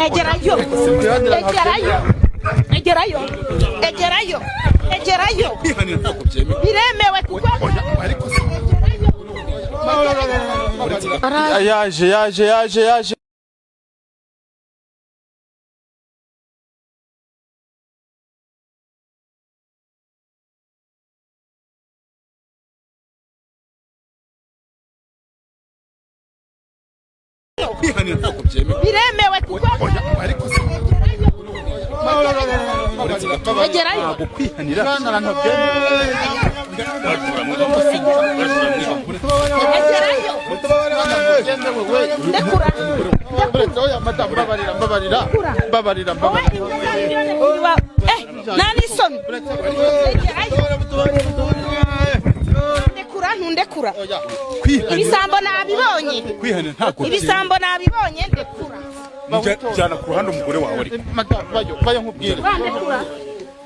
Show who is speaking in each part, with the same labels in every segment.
Speaker 1: Egerayo, egerayo, egerayo, egerayo, egerayo.
Speaker 2: Kwihanira ntabwo byemewe.
Speaker 1: Biremewe kuko
Speaker 2: Ariko se
Speaker 1: egerayo.
Speaker 3: Yaje, yaje, yaje, yaje.
Speaker 2: Kwihanira ntabwo byemewe.
Speaker 1: Biremewe kuko
Speaker 2: Ariko se
Speaker 1: egerayo, egerayo.
Speaker 2: Ntabwo kwihanira.
Speaker 1: Egerayo, ndekura.
Speaker 3: Mbabarira, mbabarira, mbabarira.
Speaker 1: Wowe
Speaker 3: Mbabarira.
Speaker 1: Eh, nta n'isoni. Egerayo, ndekura, ntundekura.
Speaker 2: Kwihanira
Speaker 1: Ibisambo nabibonye.
Speaker 2: Kwihanira ntabwo byemewe.
Speaker 1: Ibisambo nabibonye, ndekura.
Speaker 2: Jyana ku ruhande umugore wawe ariko.
Speaker 3: Madamu, bayo, bayo nkubwire.
Speaker 1: Urandekura.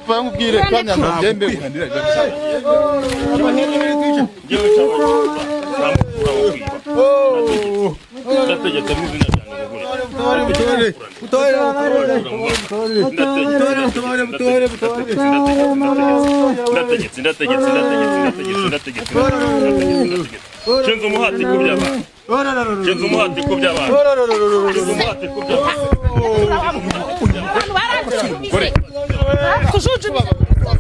Speaker 3: Bayo nkubwire, kwihanira ntabwo
Speaker 2: Ntabwo
Speaker 3: byemewe.
Speaker 2: kwihanira biba byemewe.
Speaker 4: Ndategetse mu izina ryanjye ndategetse, ndategetse, ndategetse, ndategetse, ndategetse, ndategetse. Nshinze umuhati ku by'abantu, nshinze umuhati ku by'abantu, nshinze umuhati ku by'abantu.
Speaker 1: Abantu baranjujubije, baratujujubije.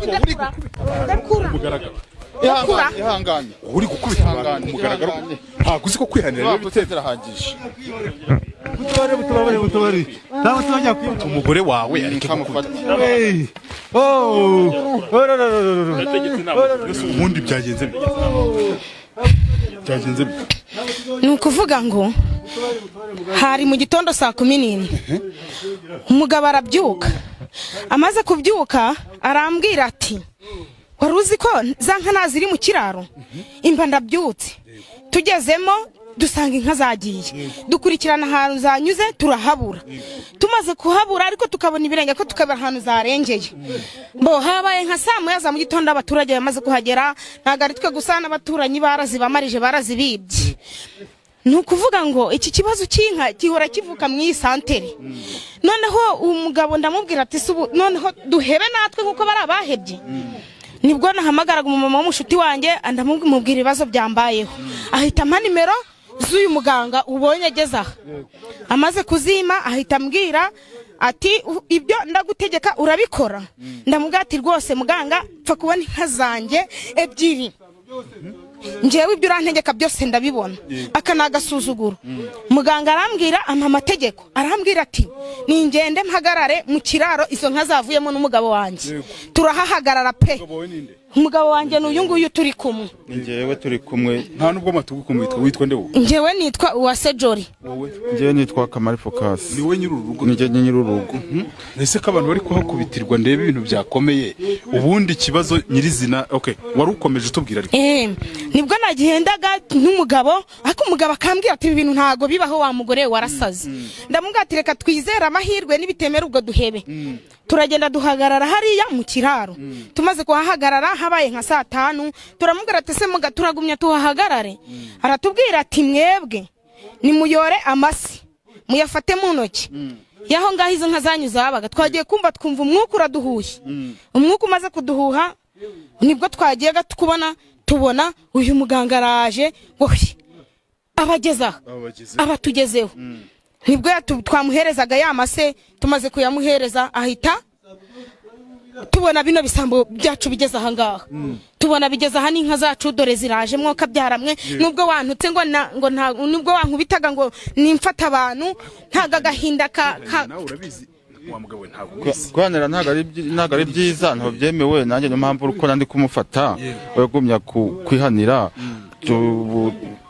Speaker 1: Ndekura, ndekura.
Speaker 2: Mugaragaro.
Speaker 3: Ihangane, ihangane.
Speaker 2: Uri gukubita abantu ku mugaragaro, ntabwo uzi ko kwihanira biba
Speaker 3: Ntabwo zirahagije.
Speaker 5: Mutubare, mutubare, mutubare. Ntabwo tuzajya kwiba.
Speaker 2: Umugore wawe areke
Speaker 3: Kamufata.
Speaker 2: gukubita.
Speaker 5: Hey. Oh. Oh, no, no, no, no, no.
Speaker 4: Ndategetse ntabwo.
Speaker 2: Mbese ubundi byagenze bite? Byagenze bite?
Speaker 1: Ni ukuvuga ngo hari mu gitondo saa 11, umugabo arabyuka. Amaze kubyuka arambwira ati: "Wari uzi ko za nka naziri mu kiraro?" Imba ndabyutse, tugezemo dusanga inka zagiye. Dukurikirana ahantu zanyuze turahabura. Tumaze kuhabura ariko tukabona ibirenge, ko tukabura ahantu zarengeye. Bo habaye nka saa 1 za mu gitondo, abaturage bamaze kuhagera. Ntabwo ari twe gusa, n'abaturanyi barazibamarije, barazibibye. Ni ukuvuga ngo iki kibazo cy'inka gihora kivuka mu iyi santere. Noneho umugabo ndamubwira ati: "Si ubu noneho duhebe natwe kuko bari abahebye?" Nibwo nahamagaraga umumama w'umushuti wanjye, ndamubwira ibibazo byambayeho, ahita ampa nimero z'uyu muganga ubonye ageze aha. Amaze kuzima ahita ambwira ati: "Ibyo ndagutegeka urabikora?" Ndamubwira ati: "Rwose muganga, pfa kubona inka zanjye ebyiri, njyewe ibyo urantegeka byose ndabibona." Aka ni agasuzuguro. Muganga arambwira, ampa amategeko, arambwira ati: "Ningende mpagarare mu kiraro izo nka zavuyemo n'umugabo wanjye." Turahahagarara pe.
Speaker 2: Wowe ninde?
Speaker 1: Umugabo wanjye ni uyu nguyu turi kumwe.
Speaker 3: Ni njyewe turi kumwe.
Speaker 2: Nta nubwo amatugu witwa, witwa nde wowe?
Speaker 1: Njyewe nitwa Uwase Jori.
Speaker 2: Wowe?
Speaker 3: Njyewe nitwa Kamari Focus.
Speaker 2: Ni wowe nyiri uru rugo?
Speaker 3: Ni njye nyiri urugo.
Speaker 2: Ese ko abantu bari kuhakubitirwa, ndebe ibintu byakomeye. Ubundi ikibazo nyirizina, okay, wari ukomeje utubwira ariko.
Speaker 1: Nibwo nagendaga n'umugabo, ariko umugabo akambwira ati: "Ibi bintu ntago bibaho, wa mugore we warasaze." Ndamubwira ati: "Reka twizere amahirwe, nibitemera ubwo duhebe." Turagenda duhagarara hariya mu kiraro. Tumaze kuhahagarara habaye nka saa 5, turamubwira ati: "Se muga, turagumya tuhahagarare?" Aratubwira ati: "Mwebwe nimuyore amasi muyafate mu ntoki y'aho ngaho izo nka zanyu zabaga." Twagiye kumva twumva umwuka uraduhuye. Umwuka umaze kuduhuha nibwo twagiye kubona tubona uyu muganga araje ngo hwi, abageze aha, abatugezeho. Nibwo twamuherezaga ya mase. Tumaze kuyamuhereza ahita tubona bino bisambo byacu bigeze aha ngaha, tubona bigeze aha n'inka zacu dore ziraje. Mwoka byaramwe, nubwo wantutse ngo na, ngo nta, nubwo wankubitaga ngo nimfata abantu, ntago agahinda ka
Speaker 2: Nawe urabizi wa mugabo we, ntabwo ubizi.
Speaker 3: Guhanira ntabwo ari byiza, ntabwo byemewe. Nanjye niyo mpamvu uko nandi kumufata wegumya kwihanira,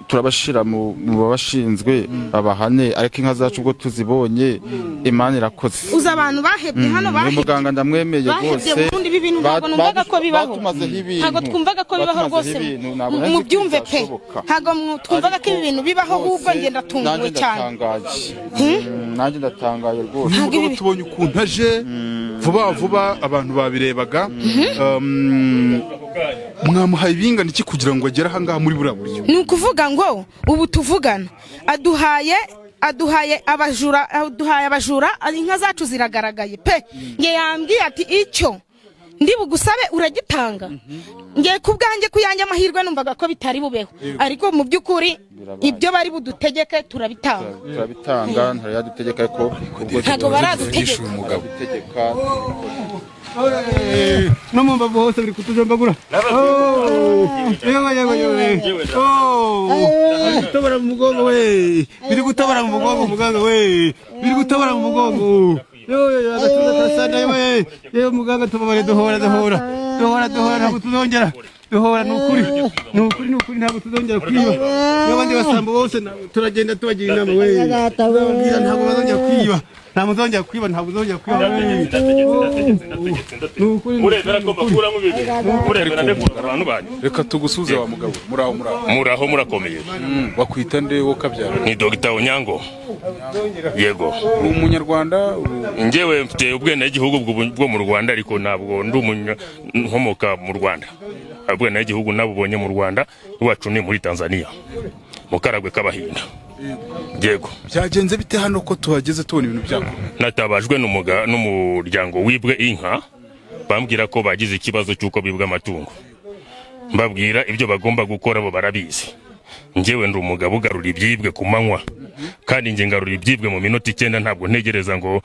Speaker 3: turabashira mu babashinzwe babahane. Ariko inka zacu ubwo tuzibonye, Imana irakoze.
Speaker 1: Uzi abantu bahebye hano?
Speaker 3: Uyu
Speaker 1: Bahebye
Speaker 3: muganga ndamwemeye
Speaker 1: bahebye
Speaker 3: rwose.
Speaker 1: Burundi ibi bintu ntabwo numvaga ko bibaho.
Speaker 3: Batumazeho ibintu.
Speaker 1: Ntabwo twumvaga ko bibaho
Speaker 3: Batumazeho
Speaker 1: rwose.
Speaker 3: ibintu, ntabwo nari nzi ko
Speaker 1: Mubyumve pe.
Speaker 3: bizashoboka.
Speaker 1: Ntabwo twumvaga ko ibi bintu bibaho, ahubwo njye ndatunguwe
Speaker 3: Nanjye
Speaker 1: cyane.
Speaker 3: ndatangaye. Nanjye ndatangaye rwose.
Speaker 1: Ntabwo
Speaker 2: Umugabo
Speaker 1: ibi
Speaker 2: tubonye ukuntu aje vuba vuba, abantu babirebaga. Mwamuhaye ibingana iki kugira ngo agere ahangaha muri buriya buryo?
Speaker 1: Ni ukuvuga ngo ubu tuvugana aduhaye Aduhaye abajura, aduhaye abajura, inka zacu ziragaragaye pe. Nge yambwiye ati icyo ndi bugusabe uragitanga. Nge ku bwanjye, ku yanjye amahirwe, numvaga ko bitari bubeho, ariko mu by'ukuri ibyo bari budutegeke turabitanga.
Speaker 3: Turabitanga, ntarayadutegeka, ariko ubwo
Speaker 1: Ntabwo baradutegeka.
Speaker 2: Uyu mugabo.
Speaker 3: Baradutegeka.
Speaker 5: No mu mbavu hose biri kutujombagura. Yewe yewe yewe! Oh, biri gutobora mu mugongo we, biri gutobora mu mugongo, muganga we, biri gutobora mu mugongo. Yewe yewe, agatuza karasana. Yewe yewe, muganga, tubabare, duhora duhora duhora duhora, ntabwo tuzongera duhora. Ni ukuri, ni ukuri, ni ukuri, ntabwo tuzongera kwiba. N'abandi basambo bose turagenda tubagira inama we, tuzababwira ntabwo bazongera kwiba, ntabwo muzongera kwiba, ntabwo muzongera kwiba.
Speaker 4: Ndategetse, ndategetse, ndategetse, ndategetse.
Speaker 5: Ni ukuri.
Speaker 4: Murebera ko bakuramo ibi, murebera ndekura abantu banyu.
Speaker 2: Reka tugusuze wa mugabo. Muraho, muraho?
Speaker 4: Muraho, murakomeye.
Speaker 2: Wakwita nde wo kabyara?
Speaker 4: Ni Dogita Onyango, yego.
Speaker 2: Uri umunyarwanda
Speaker 4: Njyewe mfite ubwenegihugu bwo mu Rwanda, ariko ntabwo ndi nkomoka mu Rwanda. Ubwenegihugu nabubonye mu Rwanda, iwacu ni muri Tanzania, mu Karagwe k'Abahinda, yego.
Speaker 2: Byagenze bite hano ko tuhageze tubona ibintu byakomeye?
Speaker 4: Natabajwe n'umuryango wibwe inka, bambwira ko bagize ikibazo cy'uko bibwe amatungo. Mbabwira ibyo bagomba gukora, bo barabizi. Njyewe ndi umugabo ugarura ibyibwe ku manywa, kandi njye ngarura ibyibwe mu minota 9. Ntabwo ntegereza ngo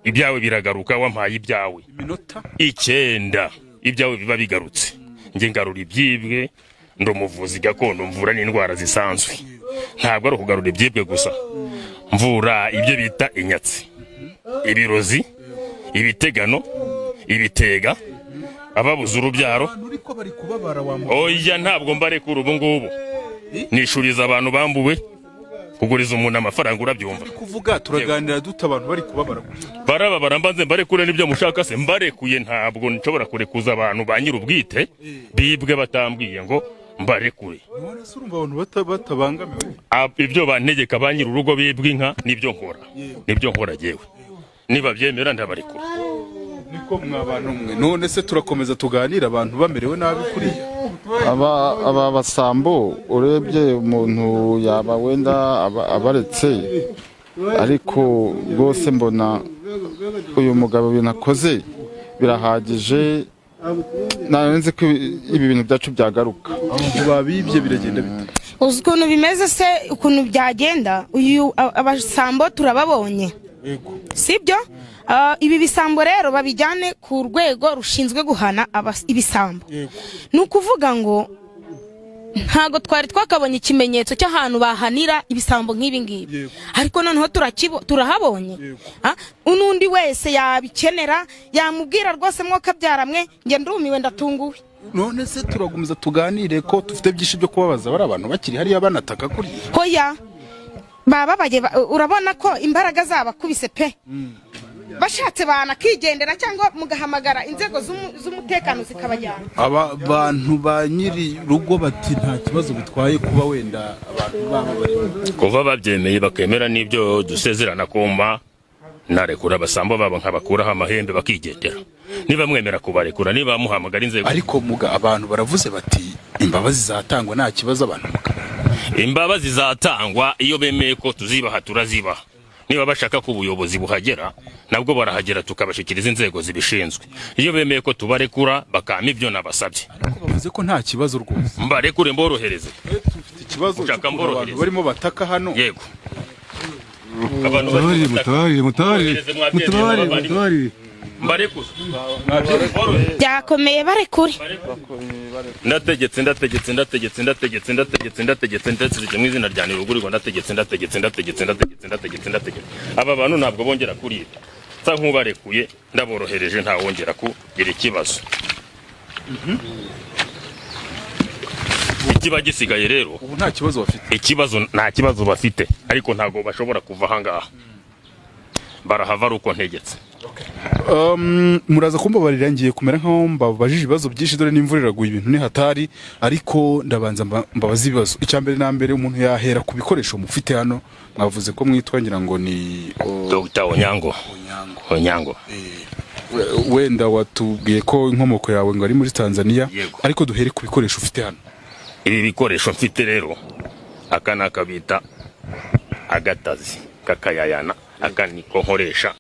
Speaker 4: ibyawe biragaruka wampaye ibyawe.
Speaker 2: Iminota?
Speaker 4: 9 ibyawe biba bigarutse. Njye ngarura ibyibwe, ndi umuvuzi gakondo, mvura n'indwara zisanzwe. Ntabwo ari ukugarura ibyibwe gusa, mvura ibyo bita inyatsi, ibirozi, ibitegano, ibitega, ababuze urubyaro.
Speaker 2: Abantu uriko bari kubabara wa mugabo.
Speaker 4: Oya, ntabwo mbarekura. Ubu ngubu nishuriza abantu bambuwe. Kuguriza umuntu amafaranga, urabyumva?
Speaker 2: Kuvuga turaganira dute abantu bari kubabara gutya?
Speaker 4: Barababara, mbanze mbarekure n'ibyo mushaka se? Mbarekuye, ntabwo nshobora kurekuza abantu ba nyir'ubwite bibwe batambwiye ngo mbarekure.
Speaker 2: None se urumva abantu batabangamiwe?
Speaker 4: Ibyo bantegeka ba nyir'urugo bibwe inka nibyo nkora, nibyo nkora jyewe. Niba byemera ndabarekura.
Speaker 2: Niko mwa bantu mwe, none se turakomeza tuganira abantu bamerewe nabi kuriya?
Speaker 3: Aba basambo, urebye umuntu yaba wenda abaretse, ariko rwose mbona uyu mugabo ibintu akoze birahagije. Nzi ko ibi bintu byacu byagaruka.
Speaker 2: Abantu babibye biragenda bite?
Speaker 1: Uzi ukuntu bimeze se, ukuntu byagenda? Uyu abasambo turababonye, sibyo? Ibi bisambo rero babijyane ku rwego rushinzwe guhana ibisambo. Ni ukuvuga ngo ntabwo twari twakabonye ikimenyetso cy'ahantu bahanira ibisambo nk'ibi ngibi, ariko noneho turahabonye. N'undi wese yabikenera yamubwira rwose. Mwokabyara mwe, njye ndumiwe, ndatunguwe.
Speaker 2: None se turagumiza tuganire ko dufite byinshi byo kubabaza, bari abantu bakiri hariya banataka kuriya?
Speaker 1: Hoya, bababaye, urabona ko imbaraga zabakubise pe. Bashatse banakigendera cyangwa mugahamagara inzego z'umutekano zikabajyana.
Speaker 2: Aba bantu ba nyiri rugo bati nta kibazo bitwaye kuba wenda abantu baba bari
Speaker 4: Kuva babyemeye, bakemera n'ibyo dusezerana kumpa, narekura abasambo babo nkabakuraho amahembe bakigendera. Niba mwemera kubarekura, niba muhamagara inzego.
Speaker 2: Ariko muga, abantu baravuze bati imbabazi zatangwa, nta kibazo, abantu
Speaker 4: Imbabazi zatangwa iyo bemeye ko tuzibaha, turazibaha. Niba bashaka ko ubuyobozi buhagera, nabwo barahagera, tukabashyikiriza inzego zibishinzwe. Iyo bemeye ko tubarekura, bakampa ibyo nabasabye.
Speaker 2: Ariko bavuze ko nta kibazo rwose.
Speaker 4: Mbarekure, mborohereze.
Speaker 2: Dufite ikibazo
Speaker 4: Ushaka
Speaker 2: cy'ukuntu abantu
Speaker 4: mborohereze?
Speaker 2: barimo bataka hano.
Speaker 4: Yego, abantu bari
Speaker 5: Mutabarire,
Speaker 4: gutaka.
Speaker 5: mutabarire, mutabarire, mutabarire, mutabarire.
Speaker 4: Mbarekure, mborohereze.
Speaker 1: Byakomeye, barekure.
Speaker 4: Ndategetse, ndategetse, ndategetse, ndategetse, ndategetse, ndategetse, ndategetse mu izina rya Ntirugurirwa. Ndategetse, ndategetse, ndategetse, ndategetse, ndategetse, ndategetse. Aba bantu ntabwo bongera kurira. Nsa nk'ubarekuye, ndaborohereje, ntawongera kugira ikibazo. Ikiba gisigaye rero,
Speaker 2: Ubu nta kibazo bafite?
Speaker 4: Ikibazo, nta kibazo bafite, ariko ntabwo bashobora kuva ahangaha. Barahava ari uko ntegetse.
Speaker 2: Muraza kumbabarira, ngiye kumera nkaho mbabajije ibibazo byinshi, dore n'imvura iraguye, ibintu ni hatari, ariko ndabanza mbabaze ibibazo. Icya mbere na mbere, umuntu yahera ku bikoresho mufite hano. Mwavuze ko mwitwa, ngira ngo ni
Speaker 4: Dr Onyango.
Speaker 2: Onyango.
Speaker 4: Onyango.
Speaker 2: Wenda watubwiye ko inkomoko yawe ngo ari muri Tanzania.
Speaker 4: Yego.
Speaker 2: Ariko duhere ku bikoresho ufite hano.
Speaker 4: Ibi bikoresho mfite rero, aka ni akabita Agatazi kakayayana, aka niko nkoresha.